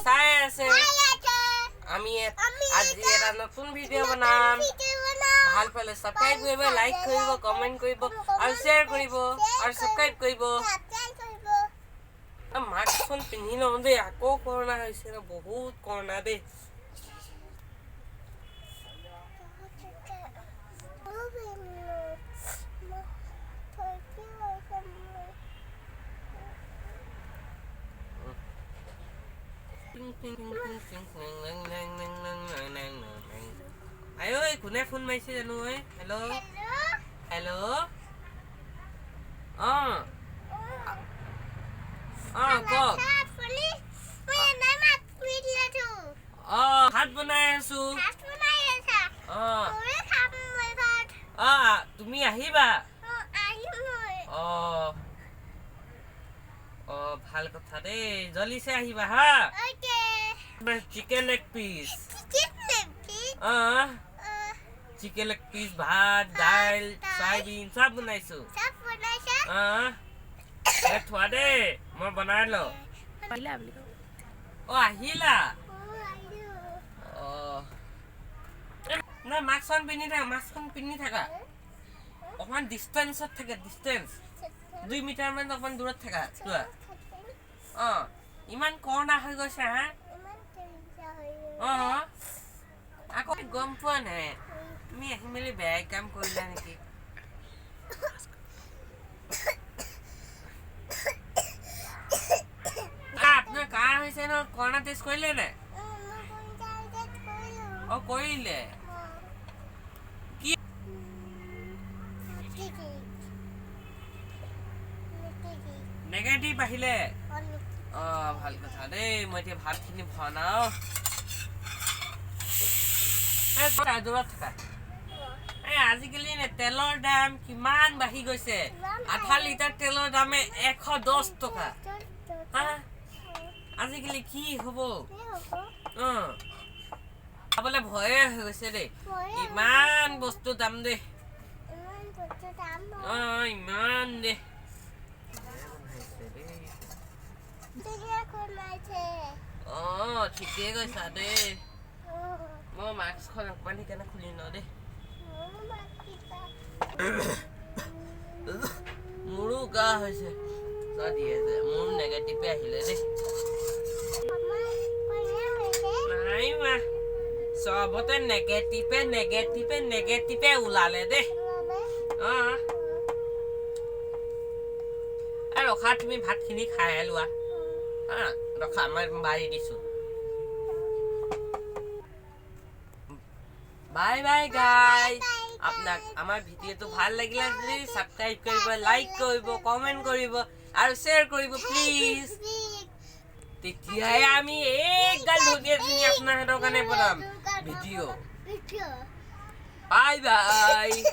চাই আছে। আমি আজি এটা নতুন ভিডিঅ' বনাম। ভাল পালে ছাবস্ক্ৰাইব কৰিব, লাইক কৰিব, কমেণ্ট কৰিব আৰু শ্বেয়াৰ কৰিব আৰু ছাবস্ক্ৰাইব কৰিব। মাস্কখন পিন্ধি লওঁ দেই, আকৌ কৰোণা হৈছে ন, বহুত কৰোণা দেই। আই ঐ, কোনে ফোন মাৰিছে জানো? ঐ, হেল্ল' হেল্ল'। অঁ অঁ, কওক। অঁ, ভাত বনাই আছো। অঁ অঁ, তুমি আহিবা? অঁ অঁ, ভাল কথা দেই, জলিছে আহিবা হা। চিকেন লেগ পিচ, অঁ, চিকেন লেগ পিচ, ভাত, দাইল, চয়াবিন চব বনাইছো। অঁ, থোৱা দেই, মই বনাই লওঁ। অঁ, আহিলা? অঁ, নাই, মাস্কখন পিন্ধি থাকা, মাস্কখন পিন্ধি থাকা। অকণমান ডিষ্টেঞ্চত থাকে, ডিষ্টেঞ্চ 2 মিটাৰমান অকণমান দূৰত থাকা যোৱা। অঁ, ইমান কৰোণা হৈ গৈছে হা। অঁ, আকৌ গম পোৱা নাই, তুমি আহি মেলি বেয়া কাম কৰিলা নেকি? আপোনাৰ কাহ হৈছে ন? কৰোণা টেষ্ট কৰিলে নাই? অঁ, কৰিলে কি? নেগেটিভ আহিলে। অঁ, ভাল কথা দেই। মই এতিয়া ভাতখিনি বনাওঁ। দূৰত থাকা। এই আজিকালি তেলৰ দাম কিমান বাঢ়ি গৈছে, আধা লিটাৰ তেলৰ দামে 110 টকা হা। আজিকালি কি হ'ব? অঁ, খাবলৈ ভয়ে হৈ গৈছে দেই, ইমান বস্তু দাম দেই। অঁ, ইমান দেই। অঁ, ঠিকেই কৈছা দেই। মই মাস্কখন অকণমান সেইকাৰণে খুলি লওঁ দেই। মোৰো গা হৈছে দিয়ে যে, মোৰ নেগেটিভে আহিলে দেই। নাই মা, চবতে নেগেটিভে নেগেটিভে নেগেটিভে ওলালে দেই। অঁ, ৰখা, তুমি ভাতখিনি খাই লোৱা হা। ৰখা, মই বাঢ়ি দিছোঁ। Bye bye guys. আপোনাক আমাৰ ভিডিঅ'টো ভাল লাগিলে যদি ছাবস্ক্ৰাইব কৰিব, লাইক কৰিব, কমেণ্ট কৰিব আৰু শ্বেয়াৰ কৰিব প্লিজ। তেতিয়াহে আমি একগাল ধুনীয়া ধুনীয়া আপোনাহঁতৰ কাৰণে বনাম ভিডিঅ'। Bye bye.